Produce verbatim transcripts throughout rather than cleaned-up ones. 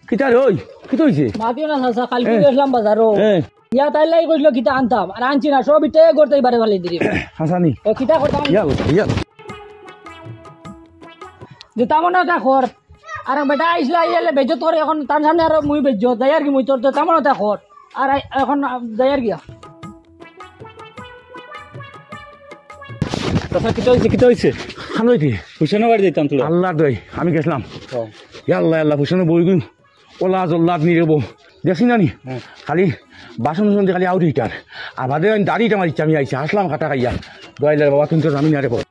কিতা রে ওই? কিতা অইছে? মাতিও না চাচা, কালকে এ। গেছিলাম বাজারো। এ। ইয়া তাইর লাগি কইছিল কিতা আনতাম, আর আনছি না, সব ইটাই করতে পারে ফালাই দিলি। হাসানি। ও কিতা করতাম? ইয়া, ইয়া। যে তেমন ওটা কর। আর বেটা আইসলা, আইলে বেইজ্জত করে, এখন তার সামনে আরো মুই বেইজ্জত, যাই আর কি মুই তোর তো তেমন ওটা কর। আর আই-, এখন, আ, যাই আর গিয়া। চাচা, কিতা অইছে, কিতা অইছে? খানো ইতি। হুসেনর বাড়ি যাইতাম তোরা। আল্লাহ দই, আমি গেছিলাম। ও। ইয়া আল্লাহ, আল্লাহ, হুসেনর বউ গই। ওলা জল্লাদ নি রে বউ। দেখছি না নি? হুম। খালি বাসন উসন দিয়ে খালি আউরি ইটার। আর বাদে আমি দাড়ি ইটা মারিচ্ছি, আমি আইছি, আসলাম কাটা খাইয়া। দোয়াইলার বাবা, তুমি তো জানি না রে বউ।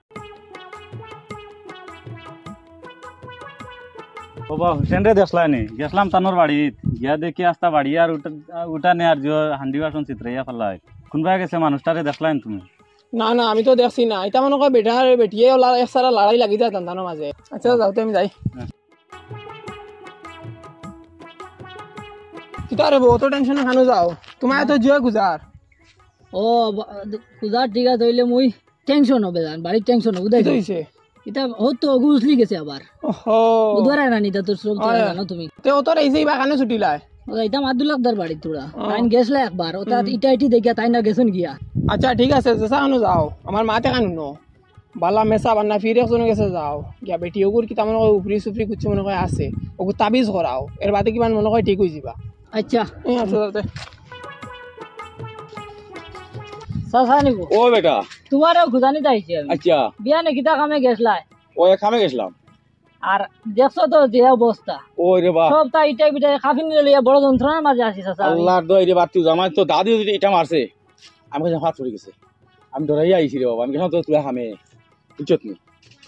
ও বা, হুসেনরে দেখলায় নি? গেছিলাম তানর বাড়িত। গিয়া দেখি আস্তা বাড়ি আর উঠা, উঠা নে আর জিও হান্ডি বাসন চিত্রাইয়া ফালায়। কুনবায় গেছে মানুষটারে দেখলায় নি তুমি? না, না, আমি তো দেখছি না। ইটা মনে কয় বেটা আর বেটিয়ে ওলা এক সারা লড়াই লাগি যায় তান তানর মাঝে। আচ্ছা, যাও তো আমি যাই। হ্যাঁ। কিতা রে বউ, অত টেনশনে খানো যাও? তোমার তো জিও গুজার। ও, বা-, গুজার ঠিক আছে, অইলে মুই টেনশন হবে জান, বাড়ির টেনশন হবে, কিতা অইছে? ইটা হতো, অগু উছলি গেছে আবার। ওহো। বুধবার আয় না নিতা তোর শ্রম হয়। জানো তুমি। তে অত রাইছে ইবা খানো ছুটিলায়? ও, ইটা মাদুল আকদার বাড়ি তোরা। ও। তাইন গেছলা একবার, ও তাত হুম। ইটা ইটি দেখিয়া তাইন না গেছইন গিয়া। আচ্ছা, ঠিক আছে, যেছা খানো যাও, আমার মাতে খানো ন। বালা মেসাব আর না ফির একজনর গেছে যাও, গিয়া বেটি ওগুর কিতা মনে কয় উপরি সুপরি কুচ্ছু মনে কয় আছে, ওগু তাবিজ করাও, এর বাদে কিমান মনে কয় ঠিক অই যিবা। আচ্ছা। এ, আচ্ছা, যাও তে। চাচা নিব। ও বেটা। তোমারেও খুদানি চাইছি আমি। আচ্ছা। বিয়ানে কিতা কামে গেছলায়? ও এক কামে গেছিলাম। আর দেখছো তো যে অবস্থা। ওই রে বা। সব তাই ইটাই বিটাই কাফিন লইয়া বড় যন্ত্রণার মাঝে আছি চাচা আমি। আল্লাহর দোয়াই রে বা, তুই জামাই তো দাদি যদি ইটা মারছে, আমি কাছে হাত পড়ে গেছে। আমি ডরাইয়া আইছি রে বাবা, আমি গেছিলাম তো তুই হামে, বুঝছত নি?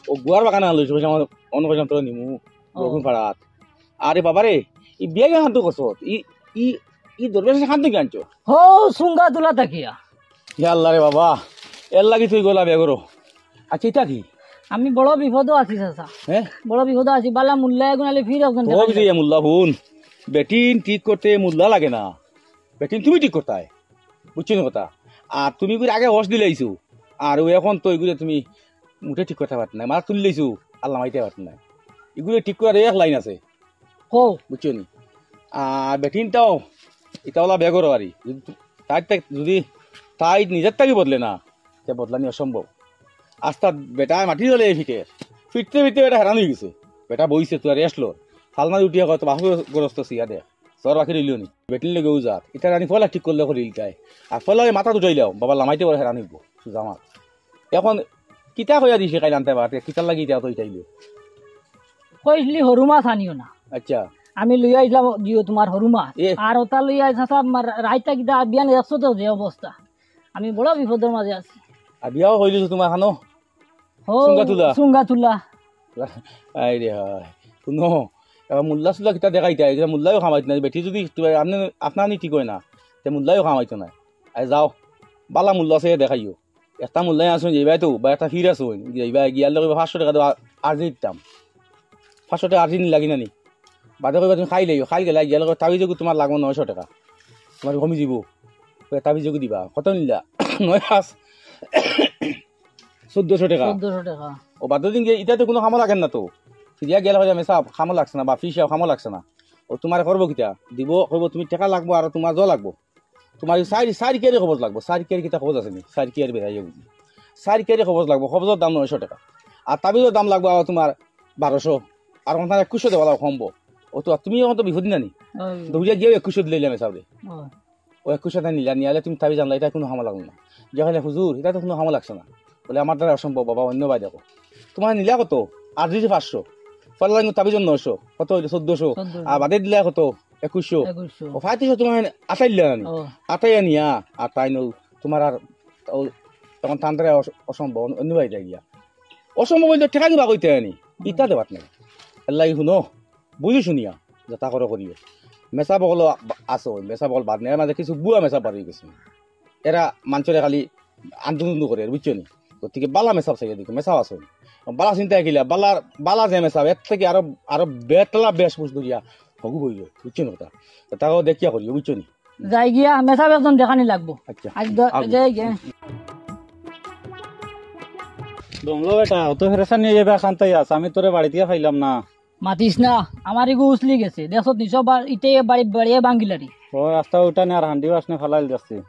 ও গুয়ার বাগানে আনলো, সে আমার অন্য পর্যন্ত নিমু, ও। রঘুন পাড়াত। আরে বাবা রে, ই বিয়া গিয়া হান্ত কসত, ই, ই, ই দরবেশ হান্ত কি আনছো? হো, সুঙ্গা তুলা তাকিয়া। ইয়া আল্লাহ রে বাবা, এর লাগি তুই গলা বেগরো। আচ্ছা, ইটা কি? আমি বড় বিপদও আছি চাচা। হ্যাঁ? বড় বিপদও আছি, বালা মুল্লা এগুন আলে ফির একজন তো দেখা কি যায়। যে মুল্লা হুন, বেটিন ঠিক করতে মুল্লা লাগে না, বেটিন তুমি ঠিক করতায়। বুঝছো নি কথা? আর তুমি করে আগে হস দিলাইছো, আর ও এখন তো এগুলো তুমি মুঠে ঠিক করতে পারত না, মাথা তুললাইছো, আর লামাইতে পারত না। এগুলো ঠিক করার এক লাইন আছে। কও। বুঝছো নি? আর বেটিনটাও, ইটা ওলা বেগর বাড়ি। যদি তাই তাই, যদি তাই নিজের তাকে বদলে না, তে বদলানি অসম্ভব। আস্তা বেটা মাটি দলে ফিটের। ফিটতে ফিটতে বেটা হেরান অই গেছে। বেটা বইছে, তুই আর রেস্ট লো। ফালনা উঠিয়া কয়, তো বাপু গ্রস্ত সিয়া দে। তোর বাকি রইল নি। বেটিন লেগেও যাক। ইটা রানি ফলা ঠিক করলে করিল তাই। আর ফলা মাথা উঠাইলাও, বাবা লামাইতে বড় হেরান অইব। সুজা মাত। এখন কিতা কইয়া দিছে কাইল আনতে পারতে, কিতার লাগি ইটা তো ইটাইলে। কইছলি হরু মাছ আনিও না। আচ্ছা। আমি লইয়া আইছলাম দিও তোমার হরু মাছ। এ। আর ওটা লইয়া আইছা সব আমার রাইতা কিতা বিয়ান একশো তো যে অবস্থা। আমি বড় বিপদর মাঝে আছি। আর বিয়াও হইলিছে তোমার খানো? হো, সুঙ্গা তুলা। সুঙ্গা তুলা। আই রে হায়। শুনো, এবার মুল্লা সুল্লা কিতা দেখাইতা, এগুলা মুল্লাইও খামাইত না। বেটি যদি একটু আপনি, আপনার আনি ঠিক হয় না, তে মুল্লাইও খামাইতো না। আই যাও, বালা মুল্লা আছে দেখাইও। একটা মুল্লাই আছইন, যাইবায় তো, বা একটা ফির আছইন, যাইবায় গিয়ার লগে পাঁচশো টেকা দেওয়া আর্জি দিতাম। পাঁচশো টেকা আর্জি নি লাগি না নি? বাদে কইবা তুমি খাই লইও, খাই গেলা, গিয়ার লগে তাবিজ এগু তোমার লাগবো নয়শো টেকা। তোমার কমি যিবো। কইয়া তাবিজ এগু দিবা। কত নিলা? নয় পাঁচ। চোদ্দশো টেকা। চোদ্দশো টেকা। ও বাদে দিন গিয়া, ইটা তো কোনো কামো লাগে না তো। ফিরিয়া গেলে কইবা, "মেসাব, কামো লাগছে না, বা ফির সাব কামো লাগছে না।" ও তোমার করবো কিতা? দিবো, কইবো, "তুমি টেকা লাগবো আর তোমার জল লাগবো।" তোমার এই চারি, চারি কিয়ারি কবজ লাগবো, চারি কিয়ারি কিতা কবজ আছে নি? চারি কিয়ারি বেড়াইয়া বুঝি। চারি কিয়ারি কবজ লাগবো, কবজর দাম নয়শো টেকা। আর তাবিজর দাম লাগবো আবার তোমার বারোশো, আর ওখানে একুশশো দেওয়া লাগবো কমবো। ও তো, আর তুমি এখন তো বিপদ না নি? ওই। দৌড়িয়া গিয়েও একুশশো দিলে ইলাম হিসাবে। ওই। ও একুশশো টাকা নিলা, নিয়ালে তুমি তাবিজ আনলা, ইটা কোনো কামো লাগলো না। যে কইলে, "হুজুর, ইটা তো কোনো কামো লাগছে না।" বলে, "আমার দ্বারা অসম্ভব বাবা, অন্য বায় দেখো।" তোমার নিলা কত? আর দিছে পাঁচশো। ফলে লাগলো তাবিজ নয়শো। কত হইলো? চোদ্দশো। চোদ্দশো। আর বাদে দিলা কত? একুশশো। একুশশো। ও, পঁয়ত্রিশশো তোমার আটাইলা না নি? ও। আটাইয়া নিয়া, আর তাই নৌ, তোমার আর, ও, তখন তান্ত্রে অস-, অসম্ভব, অন্য বাড়ি যাই গিয়া। অসম্ভব হইলে টেকা কিবা কইতে আনি। ইটা দেবাত নাই। এর লাগি শুনো, বুঝি শুনিয়া, যেটা করো করিও। মেসা বগল আ-, আছে, ওই মেসা বগল বাদ নেই, এর মাঝে কিছু বুয়া মেসা বার হয়ে গেছে। এরা মানষরে খালি আন্দু উন্দু করে, বুঝছো নি? গতিকে বালা মেসাব চাইয়া দেখো, মেসাব আছে। বালা চিন্তা কিলা, বালা, বালা যে মেসাব, এর থেকে আরো, আরো বেতলা বেশ বুঝ ধরিয়া হগু বইল, বুঝছো নি কথা? তো তাও দেখিয়া করিও, বুঝছো নি? যাই গিয়া, মেসাব একজন দেখানি লাগবো। আচ্ছা। আজ দ-, আগে। যাই গিয়া। দমলো বেটা, অত ফেরেশানি এবার খান্তাই আস, আমি তোরে বাড়িত গিয়া পাইলাম না। মাতিস না, আমার ইগু উছলি গেছে। দেখছত নি, সব ইটে বাড়ি বাড়িয়ে ভাঙ্গিলারি। ও, রাস্তা উঠানে আর হান্ডিও আসনে ফালাইল দেখছি।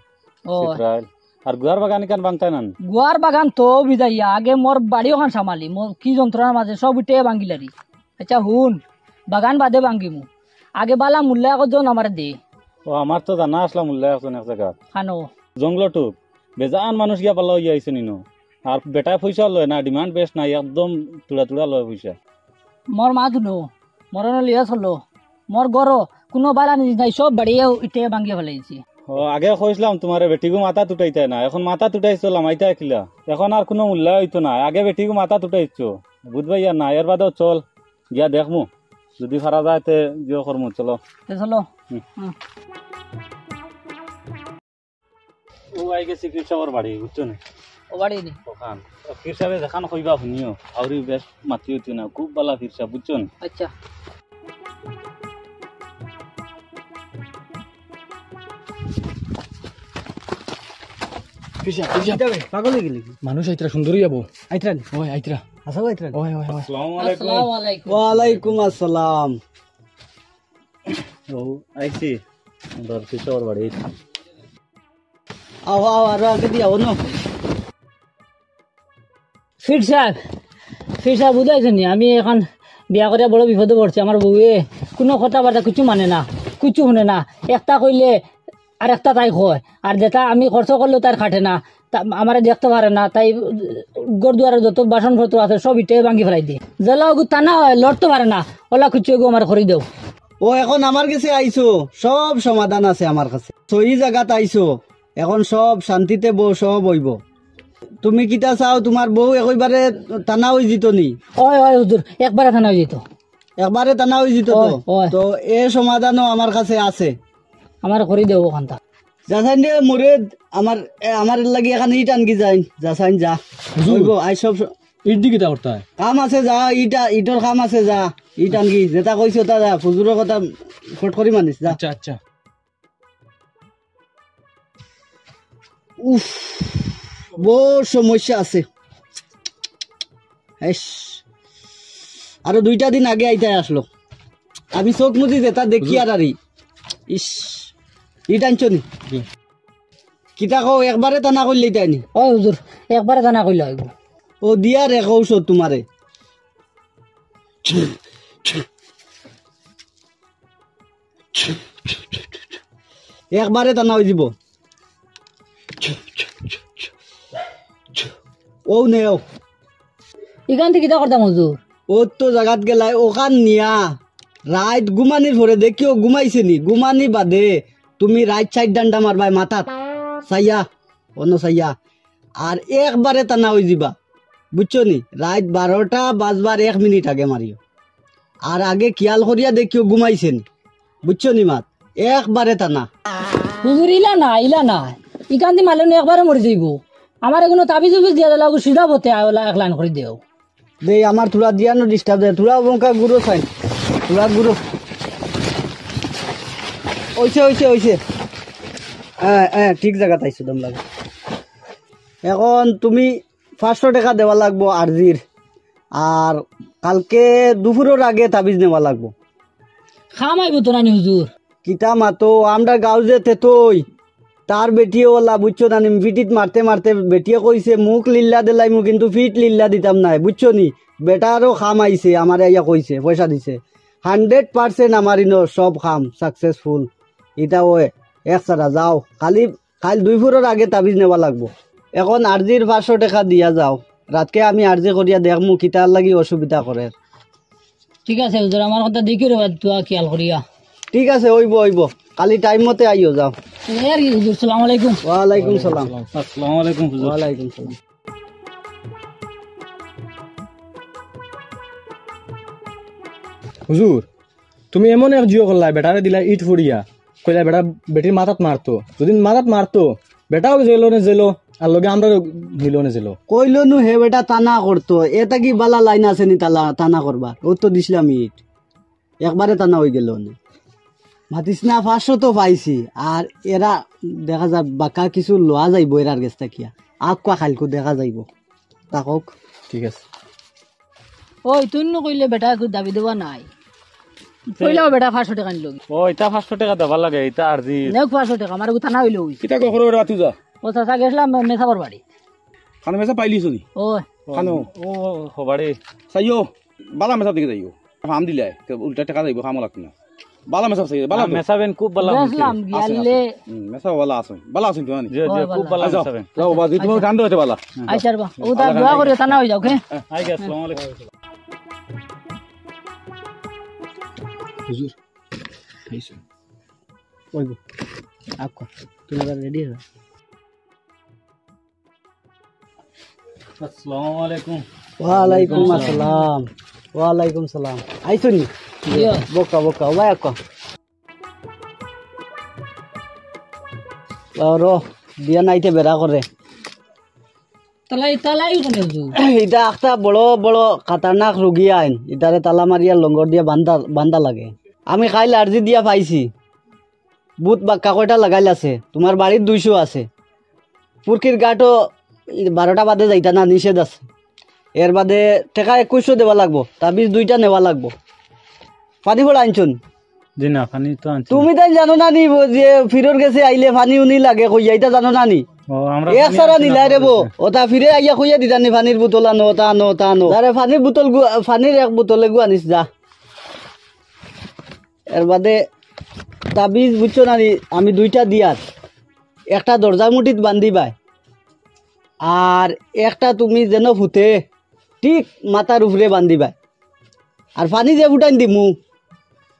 ও। সিতরাইল। আর গুয়ার বাগান ইখান ভাঙতায় না নি? গুয়ার বাগান তো বিদাইয়া, আগে মোর বাড়ি ওখান সামালি, মোর কি যন্ত্রণার মাঝে সব ইটে ভাঙ্গিলারি। আচ্ছা হুন, বাগান বাদে ভাঙ্গিমু, আগে বালা মুল্লা একজন আমারে দে। ও, আমার তো জানা আসলা মুল্লা একজন এক জাগাত। খানো। জঙ্গল টুক, বেজান মানুষ গিয়া পাল্লা অইয়া আইছে নিনো। আর বেটায় পয়সা লয় না, demand বেশ নাই, একদম তুড়া তুড়া লয় পয়সা। মোর মাত হুনো, মোরে লইয়া চলো। মোর ঘরো কুনু বালা জিনিস নাই, সব বাড়িয়ে ইটে ভাঙ্গিয়া ফালাইছি। ও, আগে কইছলাম তুমারে বেটিগু মাথাত উঠাইতায় না, এখন মাথাত উঠাইছো লামাইতায় কিলা? এখন আর কুনু মুল্লা অইতো না, আগে বেটিগু মাথাত উঠাইছো, বুঝবায় আর না, এর বাদেও চল, গিয়া দেখমু, যুদি পারা যায় তে গিয়া করমু, চলো। তে চলো। হুম। হুম। ও আই গেছি পীর সাবর বাড়ি, বুঝছো নি? ও বাড়ি নি? ওখান। ও পীর সাবে যেখান কইবা হুনিও, আউরি বেশ মাতি উঠি না, খুব বালা পীর সাব, বুঝছো নি? আচ্ছা। পীর সাব, পীর সাব। কিতা বে? পাগল অই গেলি নি? মানুষ আইতরা, সুন্দরী যাবো। আইতরা নি? ওই আইতরা। আচ্ছা, আইতরা নি? ওই, ওই, ওই। আসসালামু আলাইকুম। আসসালামু আলাইকুম। ওয়ালাইকুম আসসালাম। ও, আইছি। আমরা পীর সাবর বাড়ি। আও, আও, আরো আগে দিয়া, অনো। পীর সাব, পীর সাব, বুঝাইছো নি? আমি এখন বিয়া করিয়া বড় বিপদো পড়ছি। আমার বউয়ে কুনু কথাবার্তা কিচ্ছু মানে না, কিচ্ছু হুনে না। একটা কইলে আর একটা তাই কয়, আর যেটা আমি খরচ করলেও তার খাটে না, তা আমারে দেখতে পারে না, তাই ঘর দুয়ারে যত বাসনপত্র আছে সব ইটে ভাঙ্গি ফালাই দেয়। যেলা ওগু টানা অয়, লড়তে পারে না, ওলা কিচ্ছু এগু আমারে করি দেও। ও এখন আমার গেছে আইছো, সব সমাধান আছে আমার কাছে। সহি জাগাত আইছো, এখন সব শান্তিতে বও, সব অইবো। তুমি কিতা চাও, তুমার বউ একইবারে টানা অইযিতো নি? অয়, অয় হুজুর, একবারে টানা অইযিতো। একবারে টানা অইযিতো তো? অয়, অয়। তো এ সমাধানও আমার কাছে আছে। আমারে করি দেও অখানতা। যাছাইন রে মুরিদ, আমার, এ, আমার লাগি এখান ইট আনগি যাইন। যাছাইন যা। হুজুর। অইবো, আই সব স- ইট দি কিতা করতায়? কাম আছে যা, ইটা, ইটর কাম আছে যা। ইট আনগি, যেটা কইছি ওটা যা, হুজুরর কথা ফট করি মানিস যা। আচ্ছা, আচ্ছা। উফ, বড় সমস্যা আছে। ইস, আরো দুইটা দিন আগে আইতায় আসলো। আমি চোখ মুজি যেটা দেখি হুজুর। আর আরি। ইস, ইট আনছো নি? জি। কিতা কও, একবারে টানা কইলে ইটায় নি? ও হুজুর, একবারে টানা কইলে অইবো। ও দিয়ার এক ঔষধ তুমারে। একবারে টানা অইযিবো। অউ নেও। ইখান থাকি কিতা করতাম হুজুর? অউ তো জাগাত গেলায়, অখান নিয়া রাইত ঘুমানির পরে দেখিও ঘুমাইছে নি, ঘুমানি বাদে তুমি রাইত চাইর ডান্ডা মারবায় মাথাত, চাইয়া, অনো চাইয়া। আর একবারে টানা অইযিবা, বুঝছো নি? রাইত বারোটা বাজবার এক মিনিট আগে মারিও। আর আগে খিয়াল করিয়া দেখিও ঘুমাইছে নি, বুঝছো নি মাত? একবারে টানা। হুজুর, ইলা না, ইলা না। ইখান দি মারলে নু একবারে মরি যাইবো। আমারে কুনু তাবিজ উবিজ দিয়া দিলাও, সিধা পথে আয়, অলা এক লাইন করি দেও। দেই, আমার থুড়া দিয়ানো disturb দেয়। থুড়া বঙ্কা ঘুরো চাই। থুড়া ঘুরো। অইছে, অইছে, অইছে। হ্যাঁ, হ্যাঁ, ঠিক জাগাত আইছো, দম লাগো। এখন তুমি পাঁচশো টেকা দেওয়া লাগবো আরজির। আর কালকে দুপুরর আগে তাবিজ নেওয়া লাগবো। কাম আইবো তো নানি হুজুর? কিতা মাতো, আমরা গাঁও যে তেতই, তার বেটিয়ে অলা, বুঝছো না নি, পিঠিত মারতে মারতে বেটিয়ে কইছে, "মুখ লিল্লা দিলাইমু, কিন্তু পিঠ লিল্লা দিতাম নায়", বুঝছো নি? বেটারও কাম আইছে, আমারে আইয়া কইছে, পয়সা দিছে। Hundred percent আমার ইনো সব কাম successful। ইটা অয়, এক ছাড়া যাও। খালি কাইল দুইপুরর আগে তাবিজ নেওয়া লাগবো। এখন আরজির পাঁচশো টেকা দিয়া যাও, রাতকে আমি আরজি করিয়া দেখমু কিতার লাগি অসুবিধা করের। ঠিক আছে হুজুর, আমার কথা দেখিও রে বাদ, তুই খিয়াল করিয়া। ঠিক আছে, অইবো, অইবো। খালি time মতে আইও, যাও। এ আর কি হুজুর, সালাম আলাইকুম। ওয়ালাইকুম সালাম। আসসালামু আলাইকুম হুজুর। ওয়ালাইকুম সালাম। হুজুর, তুমি এমন এক জিও করলায়, বেটারে দিলায় ইট ফুড়িয়া, কইলায় বেটা বেটির মাথাত মারতো। যুদি মাথাত মারতো, বেটাও গেলো নে জেলো, আর লগে আমরাও নিলো নে জেলো। কইলো নু হে বেটা টানা করতো, এতা কি বালা লাইন আছে নি টানা করবার? অউ তো দিছলাম ইট, একবারে টানা অইগেলো নে। মাতিস না, পাঁচশো তো পাইছি, আর এরা দেখা যায় বাক্কা কিছু লওয়া যাইবো এরার গেছ থাকিয়া। আউক্কা কাইলকু দেখা যাইবো। থাকউক। ঠিক আছে। ওই, তুই নু কইলে বেটা একটু দাবি দেওয়া নাই। কইলেও বেটা পাঁচশো টেকা নিল। ও, ইটা পাঁচশো টেকা দেবার লাগে, ইটা আরজি। নেউক পাঁচশো টেকা, আমার গুতা না অইলে ওই। কিতা কখরো বেটা তুই যা। ও চাচা গেছিলাম মে-, মেসাবর বাড়ি। খানো মেসা পাইলিছো নি? ও। খানো। ও, ও, ও, বাড়ি। চাইও, বালা মেসা দিকে যাইও। ফাম দিলে, তে উল্টা টেকা যাইব, খামো লাগতো না। বালা মেসা চাই, বালা না, মেসা বেন খুব বালা বেন। গেছিলাম, আছে, আছে। গিয়ালে। হুম, মেসা বালা আছে। বালা আছে তো আনি। জি, জি, ও, খুব বালা। বালা আচ্ছা, মেসা বেন। যাও, বাবা, যদি তোমার গান দিতে বালা। আচ্ছা, বাবা। ও দা দোয়া করিও, তা না অই যাও, ওকে? আগে, আসসালামু আলাইকুম। হুজুর, আইসো। ওই গো, আক্কা, তুমি এবার রেডি হও। আসসালামু আলাইকুম। ওয়ালাইকুম আসসালাম। ওয়ালাইকুম সালাম। আইছো নি? জি। বকা, বকা, ওবা আক্কা। ও রো, বিয়া নাইতে বেড়া করে। তালাই, তালাই কোনে হুজুর? ইটা একটা বড়, বড় খাতারনাক রুগী আইন। ইটারে তালা মারিয়া লঙ্গর দিয়া বান্ধা, বান্ধা লাগে। আমি কাইল আরজি দিয়া পাইছি। ভূত বাক্কা কয়টা লাগাইল আছে? তোমার বাড়ির দুইশো আছে। ফুরকির ঘাটও বারোটা বাদে যাইতা না, নিষেধ আছে। এর বাদে টেকা একুশশো দেওয়া লাগবো, তাবিজ দুইটা নেওয়া লাগবো। পানি পড়া আনছুন? জি না, পানি তো আনছি না। তুমি তাই জানো না নি, ও যে ফিরর গেছে আইলে পানি উনি লাগে কইয়া, ইটা জানো না নি? ও, আমরা এক পানি সারা আনছি না, নিলাই রে বো। ওটা ফিরে আইয়া কইয়া দিতা নি, পানির বোতল আনো, ওটা আনো, ওটা আনো। আরে পানির বোতল গু-, পানির এক বোতল এগু আনিস যা। এর বাদে তাবিজ বুঝছো না নি, আমি দুইটা দিয়ার, একটা দরজার মুঠিত বান্ধিবায়, আর একটা তুমি যেন ফুতে ঠিক মাথার উপরে বান্ধিবায়। আর পানি যে ফুটাইন দিমু,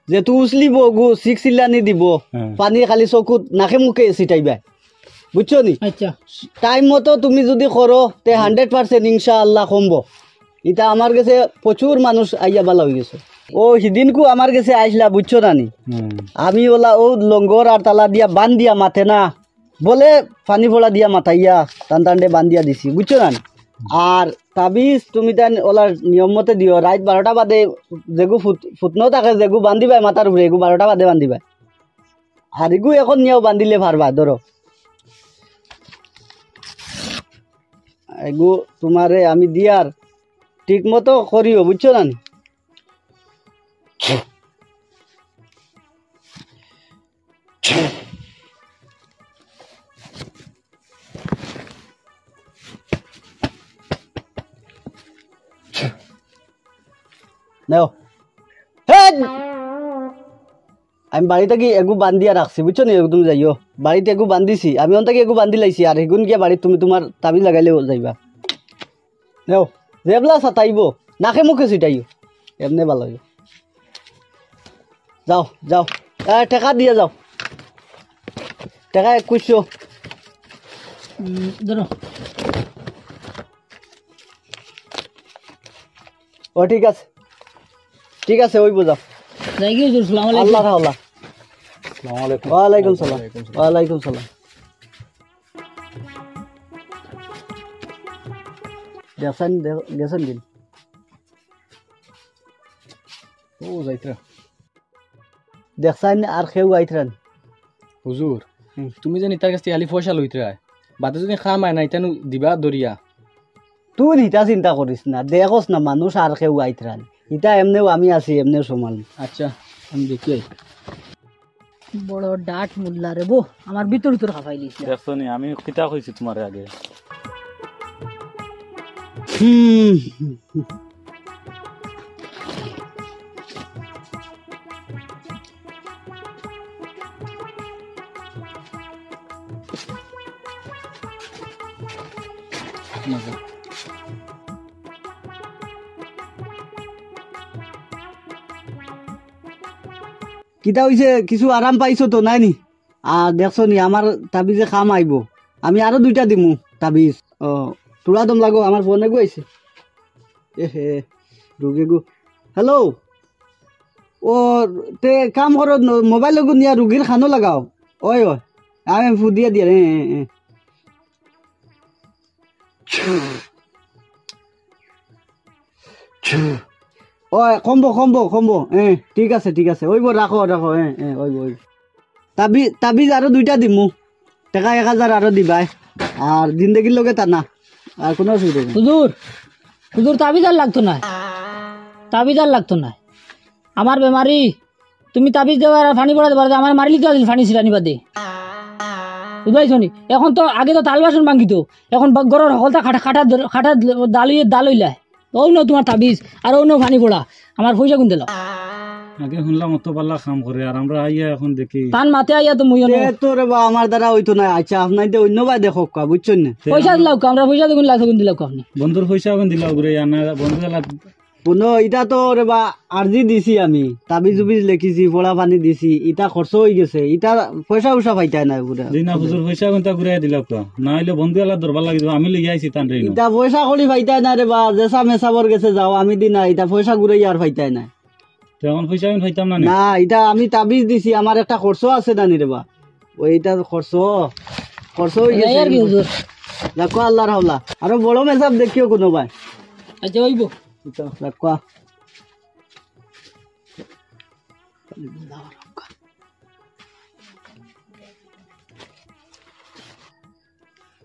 যে তু উছলিব গু, সিক সিল্লানি দিব, হুম। পানি খালি চকুত নাকে মুখে ছিটাইবায়, বুঝছো নি? আচ্ছা। টাইম মতো তুমি যদি করো, তে হান্ড্রেড পার্সেন্ট ইনশাআল্লাহ কমবো। ইটা আমার গেছে প্রচুর মানুষ আইয়া বালা অই গেছে। ও হিদিনকু আমার গেছে আইসলা, বুঝছো না নি? হুম। আমি ওলা ও লঙ্গর আর তালা দিয়া বান দিয়া মাতে না, বলে পানি পড়া দিয়া মাতাইয়া টান টানটে বান দিয়া দিছি, বুঝছো না নি? আর তাবিজ তুমি তান ওলার নিয়ম মতে দিও, রাইত বারোটা বাদে যেগু ফুত-, ফুতনো থাকে, যেগু বান্ধিবায় মাথার উপরে, এগু বারোটা বাদে বান্ধিবায়। আর এগু এখন নিয়াও বান্ধিলে পারবা, ধরো। এগু তোমারে আমি দিয়ার ঠিক মতো করিও, বুঝছো না নি? নেও। হে! আমি বাড়িত থাকি এগু বান্ধিয়া রাখছি, বুঝছো নি? এগু তুমি যাইও। বাড়িত এগু বান্ধিছি, আমি অন থাকি এগু বান্ধি লাইছি, আর এগুন গিয়া বাড়িত তুমি তোমার তাবিজ লাগাইলেও যাইবা। নেও, যেবলা সাতাইব, নাকে মুখে ছিটাইও, এমনে ভালা অইব। যাও, যাও, এ, টেকা দিয়া যাও, টেকা একুশশো। উম, ধরো। ও, ঠিক আছে, ঠিক আছে, অইব, যাও। যাই কি হুজুর, সালাম আলাইকুম। আল্লাহ হাওলা। আসসালামু আলাইকুম। ওয়ালাইকুম সালাম। ওয়ালাইকুম সালাম। ওয়ালাইকুম সালাম। দেখছইন, দে-, গেছইন দিন। ও, যাইতরা। দেখছইন আর কেউ আইতরা না। হুজুর, হুম। তুমি জানি তার কাছ থাকি খালি পয়সা লইতরা। বাদে যদি কাম আয় না, ইতানু দিবা ধরিয়া। তুই ইতা চিন্তা করিস না, দেখোস না মানুষ আর কেউ আইতরা না। ইতা এমনেও আমি আছি, এমনেও সমান। আচ্ছা, আমি দেখি আই। বড় ডাট মুল্লা রে বো, আমার ভিতর ভিতর খাফাই দিছে। দেখছো নি, আমি কিতা কইছি তোমারে আগে? হুম। মজা। কিতা অইছে? কিছু আরাম পাইছো তো, নায় নি? আর দেখছো নি, আমার তাবিজে কাম আইবো। আমি আরো দুইটা দিমু তাবিজ। ও, থুড়া দম লাগো, আমার ফোন এগু আইছে। এ হে, রুগী গু। হ্যালো। ও, তে কাম করো, ন-, মোবাইল এগু নিয়া রুগীর কানো লাগাও। ওই, ওই। আমি ফু দিয়া দিয়া, এ, এ, এ। ও, কমবো, কমবো, কমবো। এ, ঠিক আছে, ঠিক আছে। অইবো, রাখো, রাখো। এ, এ, অইবো, অইবো। তাবি-, তাবিজ আরো দুইটা দিমু। টেকা এক হাজার আরো দিবায়। আর জিন্দেগির লগে তা না। আর কোনো অসুবিধা নাই। হুজুর, হুজুর, তাবিজ আর লাগতো না। তাবিজ আর লাগতো না। আমার বেমারি, তুমি তাবিজ দেওয়ার আর পানি পড়া দেবার, আমার মারিলি তো আছিল পানি ছিটানি বাদে। বুঝাইছো নি? এখন তো আগে তো থাল বাসন ভাঙিত, এখন বা-, ঘরর হকলতা খাটা, খাটা, খাটা দাল অইয়া দাল অইলায়। অউ নাও তুমার তাবিজ, আর অউ নাও পানি পড়া, আমার পয়সা গুন দিলাও। আগে হুনলাম অত বালা কাম করে, আর আমরা আইয়া এখন দেখি। তান মাতে আইয়া তো মুইও না। তে তো রে বা, আমার দ্বারা অইতো না। আচ্ছা, আপনাইনতে অইন্য বায় দেখউক্কা, বুঝছইন না? পয়সা দিলাউক্কা, আমরা পয়সা দেখুন লাগছে, গুন দিলাউক্কা আপনে। বন্ধুর পয়সা গুন দিলাও ঘুরে, আর না বন্ধু এলা হুনো, ইটা তো রে বা আরজি দিছি আমি, তাবিজ উবিজ লেখিছি, পড়া পানি দিছি, ইটা খরচ অইগেছে, ইটা পয়সা উসা পাইতায় নায় পুরা। জি না, হুজুর, পয়সা কুনতা ঘুরাই দিলাউক্কা, না অইলে বন্ধু এলা দরবার লাগি যাইবো, আমি লইয়া আইছি তানরে ইনো। ইটা পয়সা কড়ি পাইতায় নায় রে বা, যেসা মেসাবর গেছে যাও, আমি দি না, ইটা পয়সা ঘুরাই আর পাইতায় নায়। তে এখন পয়সা আমি পাইতাম না নি? না, ইটা আমি তাবিজ দিছি, আমার একটা খরচ আছে না নি রে বা, অউ ইটা খরচ, খরচ অইগেছে। আর কি হুজুর। রাখো আল্লার হাওলা, আরো বড় মেসাব দেখিও কুনু বায়। আচ্ছা, অইবো। রাখো।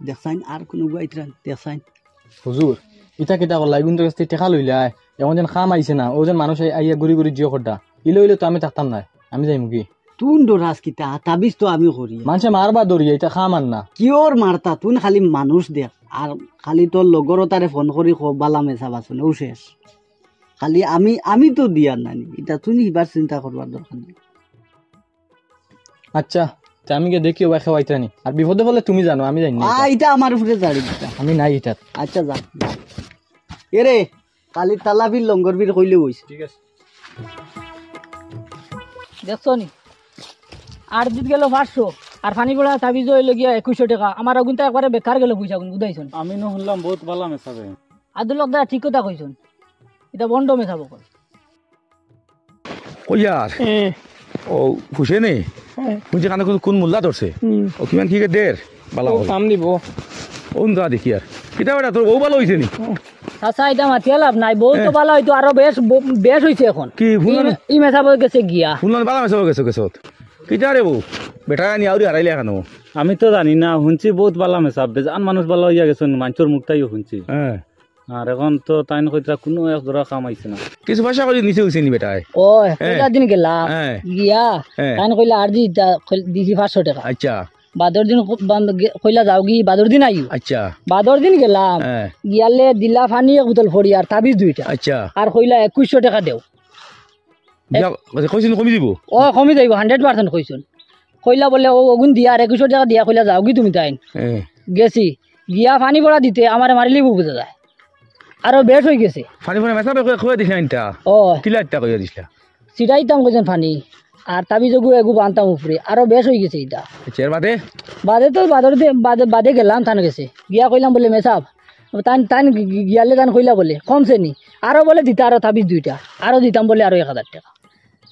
দেখছইন, আর কুনু গুয়াইতরা দেখছইন। হুজুর, ইটা কিতা করলা? ইগুন তো গেছ থাকি টেকা লইলায়, এখন যেন কাম আইছে না, অউ যেন মানুষ আই-, আইয়া ঘুরি ঘুরি জিও খড্ডা। ইলা অইলে তো আমি থাকতাম নায়, আমি যাইমুগি। তুই ডরাস কিতা? তাবিজ তো আমি করি। মানষে মারবা দরিয়া, ইটা কাম আর না। কিওর মারতা? তুই খালি মানুষ দেখ, আর খালি তোর লগর অতারে ফোন করি ক, বালা মেসাব আছে না, অউ শেষ। খালি আমি, আমি তো দিয়ার নানি, ইটা তুই ইবার চিন্তা করবার দরকার নাই। আচ্ছা, তে আমি গিয়া দেখি অউ বায় কেউ আইতরা নি। আর বিপদে পড়লে তুমি জানো, আমি জানি না। আ, ইটা আমার উপরে জারি দিতা। আমি নাই ইটাত। আচ্ছা, যা। এরে, কালি তালাবির লঙ্গর বির কইলে অইছে। ঠিক আছে। দেখছো নি? আরজিত গেল পাঁচশো, আর পানি পড়া তাবিজ অইলো গিয়া একুশশো টেকা। আমার অগুনতা একবারে বেকার গেল পয়সাগুন, বুঝাইছো নি? আমি নু হুনলাম বউত বালা মেসাবে। আব্দুল হক দা ঠিক কথা কইছইন, ইটা বন্ড মেসাব অকল। কইয়ার? এ। অউ, হুসেনে? এ। হুনছি কানে কুন, কুন মোল্লা ধরছে? হুম। অউ, কিমান কি দের? বালা অউ, করি। কাম দিবো। অউ, যা দেখি আর। কিতা বেটা, তোর বউ বালা অইছে নি? চাচা, ইটা মাতিয়া লাভ নাই। বউ তো এ। বালা অইতো, আরো বেশ, ব-, বেশ অইছে এখন। কি, হুনলাম ই, ই মেসাব গেছে গিয়া। হুনলাম বালা মেসাব গেছে, গেছে। কিতা রে বউ? বেটা আনি আউরি হারাইলে কেনে? আমি তো জানি না, হুনছি বউত বালা মেসাব। বেজান মানুষ বালা অইয়া গেছইন, মানষর মুখতাইও হুনছি। হ্যাঁ। আর এখন তো তাইন কইতরা কুনু এক জোড়া কাম আইছে না। কিছু পয়সা করি নিছে অইছে নি বেটায়? অয়, হ্যাঁ। পয়লা দিন গেলাম, হ্যাঁ। গিয়া, হ্যাঁ। তাইন কইলা আরজি ইটা, কইল-, দিছি পাঁচশো টেকা। আচ্ছা। বাদর দিন ক-, বাম-, গে-, কইলা যাওগি, বাদর দিন আইও। আচ্ছা। বাদর দিন গেলাম, হ্যাঁ। গিয়ালে দিলা পানি এক বোতল পড়ি আর তাবিজ দুইটা। আচ্ছা। আর কইলা একুশশো টেকা দেও। গিয়া, আচ্ছা, কইছইন কমি দিবো? অয়, কমি যাইবো, hundred percent কইছইন। কইলা বুলে, অউ, অগুন দিয়া, আর একুশশো টেকা দিয়া কইলা যাওগি তুমি তাইন। হ্যাঁ। গেছি, গিয়া পানি পড়া দিতে আমারে মারিলিবো বুঝা যায়। আরো বেশ অইগেছে। পানি পড়া মেসাবে কই, কই দিছ না ইটা? অয়। কিলা ইটা কইয়া দিছলা? ছিটাইতাম কইছইন পানি, আর তাবিজ অগু এগু বানতাম উপরে, আরো বেশ অইগেছে ইটা। আচ্ছা, এর বাদে? বাদে তো বাদর দি-, বাদে, বাদে গেলাম তান গেছে, গিয়া কইলাম বুলে, মেসাব, তান, তান গি-, গি-, গিয়ালে তান কইলা বুলে, কমছে নি? আরো বুলে দিতা আরো তাবিজ দুইটা, আরো দিতাম বুলে আরো এক হাজার টেকা।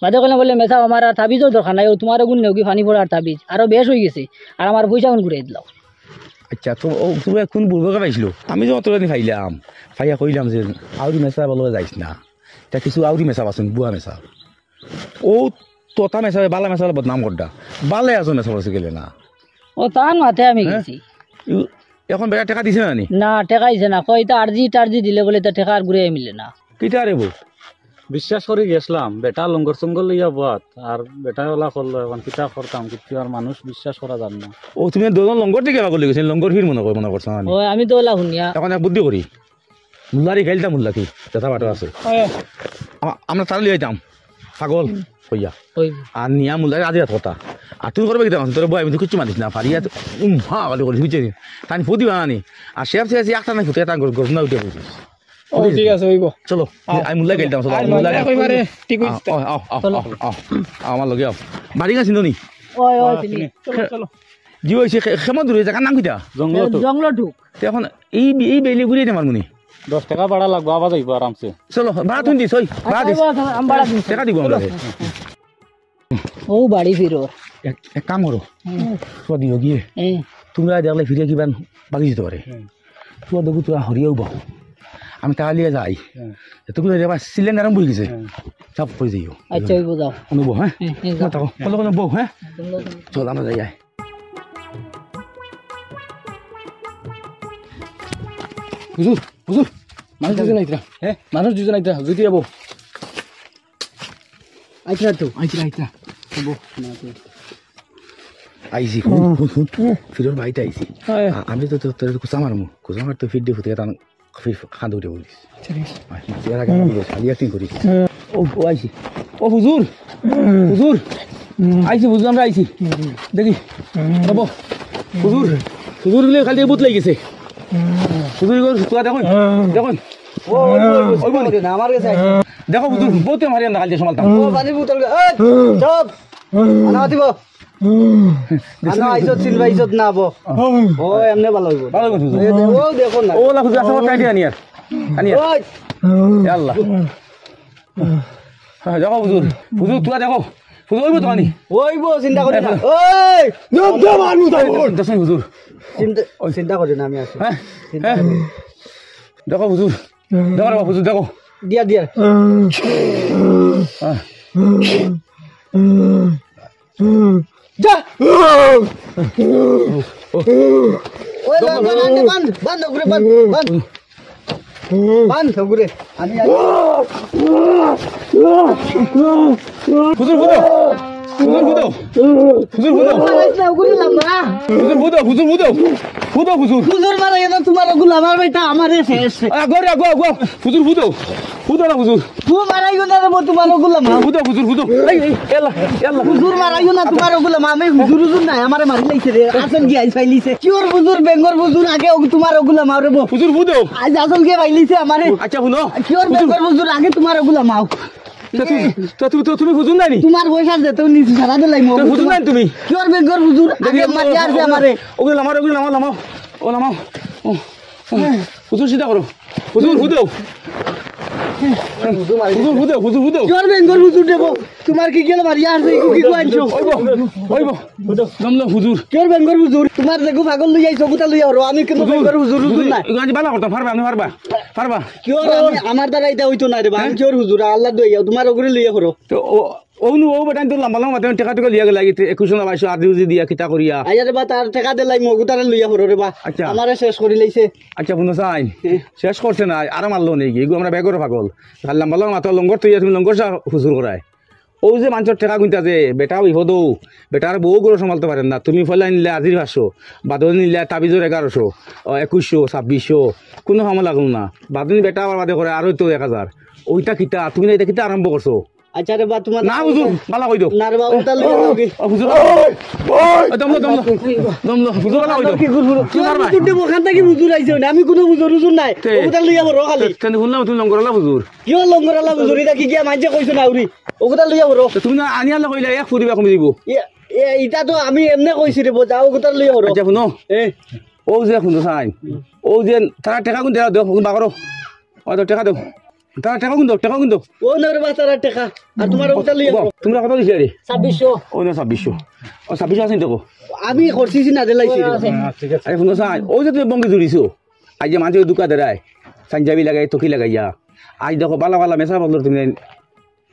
বাদে কইলাম বুলে, মেসাব, আমার আর তাবিজর দরকার নাই, অউ তুমার অগুন নেওগি পানি পড়ার তাবিজ, আরো বেশ অইগেছে, আর আমার পয়সাগুন ঘুরাই দিলাও। আচ্ছা, তো অউ তুমি কুন বুড়বকে পাইছলো? আমি যে অতখানি পাইলাম, পাইয়া কইলাম যে, আউরি মেসাব বালা যাইস না, ইটা কিছু আউরি মেসাব আছইন, ভুয়া মেসাব। অউ তোতা মেসাবে, বালা মেসাবে বদনাম কররা। বালা আছইন মেসাব আছে গেলে না। অউ তান মাতে আমি হ্যাঁ? গেছি। ইউ, এখন বেটা টেকা দিছে না নি? না, টেকা দিছে না। কয় ইতা আরজি টারজি দিলে বুলে ইতা টেকা আর ঘুরে মিলে না। কিতা রে বউ? বিশ্বাস করি গেছলাম, বেটা লঙ্গর সঙ্গর লইয়া বওয়াত, আর বেটা ওলা করলো, এখন কিতা করতাম, কিচ্ছু আর মানুষ বিশ্বাস করা যার না। অউ তুমি দুইজন লঙ্গর থাকি পাগল অইগেছো, লঙ্গর ফির মনো কর, মনো করছো না নি? অয়, আমি তো ওলা হুনিয়া। এখন এক বুদ্ধি করি, মুল্লারে গাইল দা মুল্লা কি? যেতা বাটো আছে। অয়। আমা-, আমরা তারে লইয়া আইতাম। পাগল অইয়া। অয়। আর নিয়া মুল্লারে আধি রাইত কথা। আর তুই করবে কিতা? তোর বউ আমি তো কিচ্ছু মানিস না। ফারিয়া তো, উম, হা, ভালো করিস, বুঝছিস নি? তাই ফু দিবা না নি? আর শেফ, শেফ, একটা নাই ফুটে, একটা গর-, গরম না উঠে বুঝিস। ও, ঠিক আছে, অইবো। চলো, আও। আমি মুল্লারে গাইল দাম, চলো, আও, মুল্লারে। আও, আও, আও, আও, আও, আমার লগে আও। বাড়ি গেছি নি? অয়, অয়, চিনি। চলো, চলো। জি, অইছে, খে-, খেমন দূরে, জাগার নাম কিতা? জংলো টুক। জংলো টুক। তে এখন এই বে-, এই বেইলে ঘুরিয়ে দে মারমুনি। দশ টেকা ভাড়া লাগবো, আওয়া যাইবো আরামসে। চলো, ভাড়া তুই দিস, ওই, ভাড়া দিস। আচ্ছা, আচ্ছা, আমি ভাড়া দিস। টেকা দিব আমরা। অউ বাড়ি ফিরো। এক, এক কাম করো। হুম। তো দিও গিয়ে। হুম। তুমরা দেখলে ফিরে কিবা বাকি যেতে পারে। হুম। তো দেখো তোরা হরিয়াও বাহু। আমি তাহলে যাই। হুম। তো তুমি দেখবা সিলিন্ডার আরম্ভ অইগেছে। হুম। সব পড়ে যাইও। আচ্ছা, অইবো যাও। অনুভব, হ্যাঁ? হুম, হুম, যাও। থাকো। বলো, বলো, বউ, হ্যাঁ? চলো, আমরা যাই, যাই। হুজুর, হুজুর, মানুষ দুইজন আইতরা। হ্যাঁ? মানুষ দুইজন আইতরা, যদি যাবো। আইতরা তো। আইতরা, আইতরা। হবো, না তো। আইছি, হুন, হুন, হুন। ফিরোর বাড়িত আইছি। হ্যাঁ। আ-, আমি তো তো-, তোর কুচা মারমু। কুচা মারতে ফির দিয়ে ফুটে তান ফির খান্দু উঠে বলিস। আচ্ছা, ঠিক আছে। আইছি, এর আগে আমি বলছি, খালি acting করিস। ও, ও আইছি। ও হুজুর, হুজুর। আইছি হুজুর, আমরা আইছি। দেখি। হবো। হুজুর, হুজুর বলে খালি ভূত লাগিছে। হুজুর, হুজুর, তোরা দেখো, দেখো। ও, ওই, ওই, ওই, ওই, ওই, ওই, না, আমার কাছে আইছে। দেখো হুজুর, ভূতে মারিয়া না খালি সামালতাম। ও, বাড়ি ভূত, এই, চুপ। আনা দিব। আনা আইজত চিনবা, ইজত না আবো। ও, এমনে ভালা অইবো। ভালা অইবো, হুজুর। এ দে-, ও দেখো না। ও, লা, হুজুর, আছে, আমার কাইটে আনি আর। আনি আর। ওই। ইয়া আল্লাহ। হ্যাঁ, দেখো, হুজুর। হুজুর, তোরা দেখো। হুজুর, অইবো তো আনি। অইবো, চিন্তা করি না। এই, দম, দম, আনু, দম। এই, দেখো, হুজুর। চিন্তা, চিন্তা করি না, আমি আছি। হ্যাঁ? চিন্তা হ্যাঁ? করি না। দেখো, হুজুর। দেখো রে বাবা, হুজুর, দেখো। দিয়া, দিয়া। হ্যাঁ। যা। ওই, বান্ধ, বান্ধ, বান্ধ, বান্ধ, ওগুরে বান্ধ, বান্ধ। বান্ধ, ওগুরে। আমি, আমি। হুজুর, হুজুর। হুজুর, হুজুর। হুজুর, হুজুর। মারাইস না, ওগুরে লামা। হুজুর, হুজুর, হুজুর, হুজুর। হুজুর, হুজুর। হুজুর মারাইও না, তোমার ওগুলা আমার বেটা, আমারে শেষ। আগো রে, আগো, আগো। হুজুর, হুজুর। হুজুর না, হুজুর। ও মারাইও না রে, মো তোমার ওগুলা মা। হুজুর, হুজুর, হুজুর। এই, এই, এলা, এলা। হুজুর মারাইও না, তোমার ওগুলা মা। আমি হুজুর, হুজুর নাই, আমারে মারি লাইছে রে। আসল গিয়া আইজ পাইলিছে। কিওর হুজুর, বেঙ্গর হুজুর, আগে ও তোমার ওগুলা মা রে বো। হুজুর, হুজুর। আইজ আসল গিয়া পাইলিছে আমারে। আচ্ছা, হুনো। কিওর হুজুর। বেঙ্গর হুজুর, আগে তোমার ওগুলা মাও। তা তুমি, তা তুমি, তা তুমি হুজুর নানি? তোমার পয়সা দে, তুমি নিজে সারা দিলাই মো। তা হুজুর নানি তুমি? কিওর বেঙ্গর হুজুর, আগে হুজুর, মারি আসছে আমারে। ওগুলো লামাও, ওগুলো লামাও, লামাও। ও লামাও। ও, ও। হুজুর, চিন্তা করো। হুজুর, হুজুর। হুজুর, হুজুর, হুজুর, হুজুর। কিওর বেঙ্গর হুজুর দেবো? তোমার কি গেল মারিয়া আসছে, ইগু কি গো আনছো? ওইবো, ওইবো। দমলো হুজুর। কিওর বেঙ্গর হুজুর? তোমার দেখো পাগল লইয়া আইছো, গুতা লইয়া হরো। আমি কিন্তু হুজুর, বেঙ্গর হুজুর, হুজুর হুজুর, নাই। ইগু আনছি বালা করতাম, পারবা, আমি পারবা। পারবা। কিওর আমি, আমার দ্বারা এটা হইতো না রে বা। আমি হ্যাঁ? কিওর হুজুর, আল্লাহ দইয়া, তোমার ওগুরে লইয়া হরো। তো ও, ও নু, ও বেটাইন তো লাম্বা লাম্বা মাতে টেকা টেকা লিয়া গেলা, একুশশো না বাইশশো আদি উজি দিয়া কিতা করিয়া। আইয়া রে বা, তার টেকা দিলাই, মগু তারে লইয়া হরো রে বা। আচ্ছা। আমারে শেষ করি লাইছে। আচ্ছা, হুনো চাই। হ্যাঁ। শেষ করছে না, আরো মারলো নেই কি? এগু আমরা বেগর পাগল। খালি লাম্বা লাম্বা মাতো লঙ্গর তো ইয়া, তুমি লঙ্গর চা হুজুর করায়। ও যে মানষর টেকা গুনতা যে, বেটা বিপদ ও, বেটার বউ গরু সামালতে পারেন না। তুমি ফলে নিলে আজির পাঁচশো, বাদে নিলে তাবিজর এগারোশো, ও, একুশশো, ছাব্বিশশো, কোনো কামো লাগলো না। বাদে বেটা আবার বাদে করে আরো তো এক হাজার। ওইটা কিতা? তুমি না এটা কিতা আরম্ভ করছো? আচ্ছা রে বা, তোমার না হুজুর, বালা কই দেও। না রে বা, ওটা লইয়া যাও কি? ও হুজুর। ওই, ওই। ওই, দম লো, দম লো। দম লো, হুজুর বালা কই দেও। কি হুজুর? হুজুর ভাই। হুজুর দেবো, ওখান থেকে হুজুর আইছে না। আমি কোনো হুজুর, হুজুর নাই। তে। ওটা লইয়া বড় খালি। তে, তে হুনলাম তুমি লঙ্গরলা হুজুর। কিও লঙ্গরলা হুজুর? এটা কি গিয়া মাইনষে কইছো না উরি? ওগুতা লইয়া বড়। তে তুমি না আনিয়ালে কইলা এক ফুরিবা কমি দিব। এ, এ, এটা তো আমি এমনে কইছি রে, বোঝা, ওগুতা লইয়া বড়। আচ্ছা, হুনো। এ। ও যে হুনো চাই। ও যে তারা টেকা গুন দেও, দেও, বাগরো। ও তো টেকা দেও। তারা টেকা গুন দেও, টেকা গুন দেও। ও না রে বা, তারা টেকা। আর তোমার ওটা লইয়া ও, যাও। তোমরা কত দিছে রে? ছাব্বিশশো। ও না, ছাব্বিশশো। ও, ছাব্বিশশো আছে নি দেখো। আমি করছি না, দিলাইছি রে। ও, আছে। আরে হুনো চাই, ও যে তুমি বঙ্গি জুড়িছো। আইজ যে মানষে দুকা দেরায়, পাঞ্জাবি লাগাই, টকি লাগাইয়া। আইজ দেখো, বালা বালা মেসাব অকলর তুমি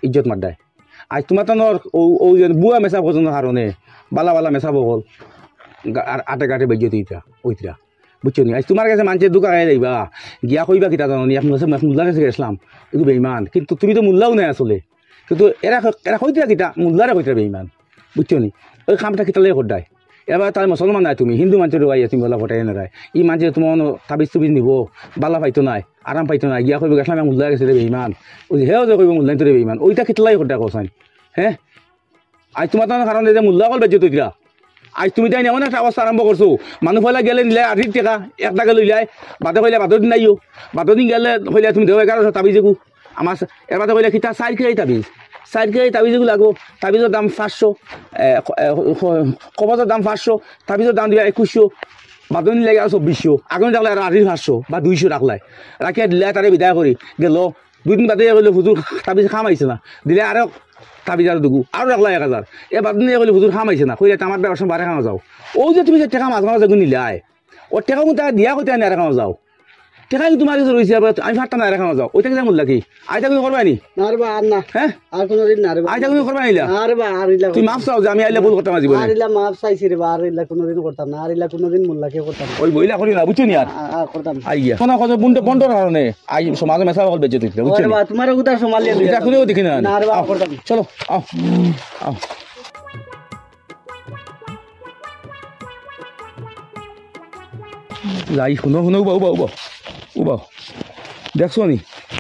ইজ্জত মাররায়। আইজ তোমার তানোর ও, ও যে বুয়া মেসাব অকলর কারণে, বালা বালা মেসাব অকল, গা-, আর আটে ঘাটে বেইজ্জত অইতরা, অইতরা। বুঝছো নি? আইজ তোমার গেছে মানষে দুকা খাই যাইবা, গিয়া কইবা কিতা জানো নি? এক মুল্লা, এক মুল্লার গেছে গেছলাম, এগু বেইমান। কিন্তু তুমি তো মুল্লাও নায় আসলে। কিন্তু এরা ক-, এরা কইতরা কিতা? মুল্লারে কইতরা বেইমান। বুঝছো নি? ওই কামটা কিতা লইয়া কররায়? এবার তার মুসলমান নায় তুমি, হিন্দু মানষরে আইয়া তুমি বলা ফটাই নারায়। ই মানষে তোমার অনো তাবিজ তুবিজ নিবো, বালা পাইতো নায়, আরাম পাইতো নায়, গিয়া কইবো, "গেছলাম, এক মুল্লার গেছে রে বেইমান।" ওই যে হেও যে কইবো, "মুল্লাইন তো রে বেইমান।" ওইটা কিতা লইয়া কররায় কওছাইন? হ্যাঁ? আইজ তোমার তানোর কারণে যে মুল্লা অকল বেইজ্জত অইতরা। আইজ তুমি তাইন এমন একটা অবস্থা আরম্ভ করছো, মানুষ পয়লা গেলে নিলে আটির টেকা, এক দাগে লইলায়, বাদে কইলে বাদর দিন আইও, বাদর দিন গেলে কইলে তুমি দেও এগারোশো তাবিজ এগু। আমার সা-, এর বাদে কইলে কিতা চাইর কেজি তাবিজ, চাইর কেজি তাবিজ এগু লাগবো, তাবিজর দাম পাঁচশো, এ, ক-, এ, ক-, কবজর দাম পাঁচশো, তাবিজর দাম দিবা একুশশো, বাদর দিন লাগে আরো চব্বিশশো, আগুন রাখলে আরো আটির পাঁচশো বা দুইশো রাখলায়, রাখিয়া দিলে তারে বিদায় করি গেল। দুই দিন বাদে কইলে, "হুজুর, তাবিজ কাম আইছে না।" দিলে আরো তাবিজ আরো দুগু, আরো রাখলা এক হাজার। এ বাদ নিয়া কইলে, "হুজুর, কাম আইছে না।" কইলে, "তে আমার ব্যবসা বারে কামো যাও।" ও যে তুমি যে টেকা মাঝে মাঝে যেগু নিলায়, ও টেকা কিন্তু দিয়া কইতে আনি আরে কামো যাও। টেকা কিন্তু তুমার গেছে রইছে, আবার আমি ফাটতাম না, রাখা না যাও। ওইটা কিতা মুল্লা কি? আইতা তুমি করবায় নি? না রে বা, আর না। হ্যাঁ? আর কোনোদিন না রে বা। আইতা তুমি করবায় নি ইলা? না রে বা, আর ইলা তুই মাফ চাও যে আমি আইলে ভুল করতাম জীবনে। আর ইলা মাফ চাইছি রে বা, আর ইলা কোনোদিন করতাম না, আর ইলা কোনোদিন মুল্লা কেউ করতাম না। ওই বইলা করি না, বুঝছো নি আর? আ-, আর করতাম না। আইয়া। কোনো কথা বন্ড-, বন্ডর কারণে আই সমাজে মেসা হকল বেজ্জত অইছে, বুঝছো ওরে নি? বা, তুমার উদার সমালি আমি এটা দিতাম। কোনেও দেখি না। না রে বা, আও, করতাম না। চলো, আও, আও। যাই, হুনো, হুনো, উবাও, উবাও, উবাও, উবাও। দেখছো নি?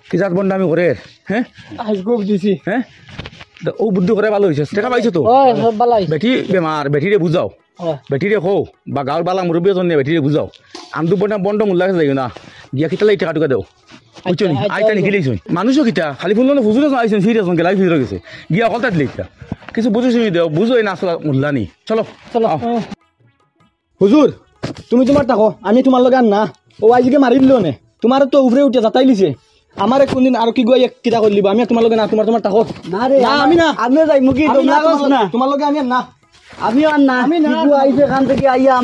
কি জাত বন্ডামি করের, হ্যাঁ? আইজ খুব দিছি। হ্যাঁ? তা ও বুদ্ধি করে ভালা অইছে। টেকা পাইছো তো? ওই, সব ভালাই। বেটি বেমার, বেটিরে বুঝাও। ওই। বেটিরে কও, বা গাঁওর ভালা মুরব্বি এজনে বেটিরে বুঝাও। আন্দু বন্ডা বন্ড মুল্লা গেছে যাইও না। গিয়া কিতা লাগি টেকা টুকা দেও। বুঝছো নি? আচ্ছা, আইতা আচ্ছা। নিখিলেই শুন। মানুষও কিতা, খালি ফুল না ফুজুরে আইছেন, ফিরে আছেন, গেলাই ফিরে গেছে। গিয়া হকলতা দিলে কিতা। কিছু বুঝে শুনি দেও, বুঝো এই না আসলে মুল্লা নি। চলো। চলো। আও। হুজুর, তুমি তুমার থাকো, আমি তুমার লগে আর না। ও আইজকে মারি দিল নে। তুমার তো উপরে উঠে যাতাই লিছে। আমারে কোনদিন আরো কি গুয়াই কিতা করিলিবা? আমি আর তুমার লগে না, তুমার, তুমার থাকো। না রে, না, আমার, আমি না। আমিও যাইমু কি, আমি না, তুমার লগে, না। তুমার লগে আমি আর না। আমিও আর না। আমি না। কি গুয়াই এখান থেকে আইয়া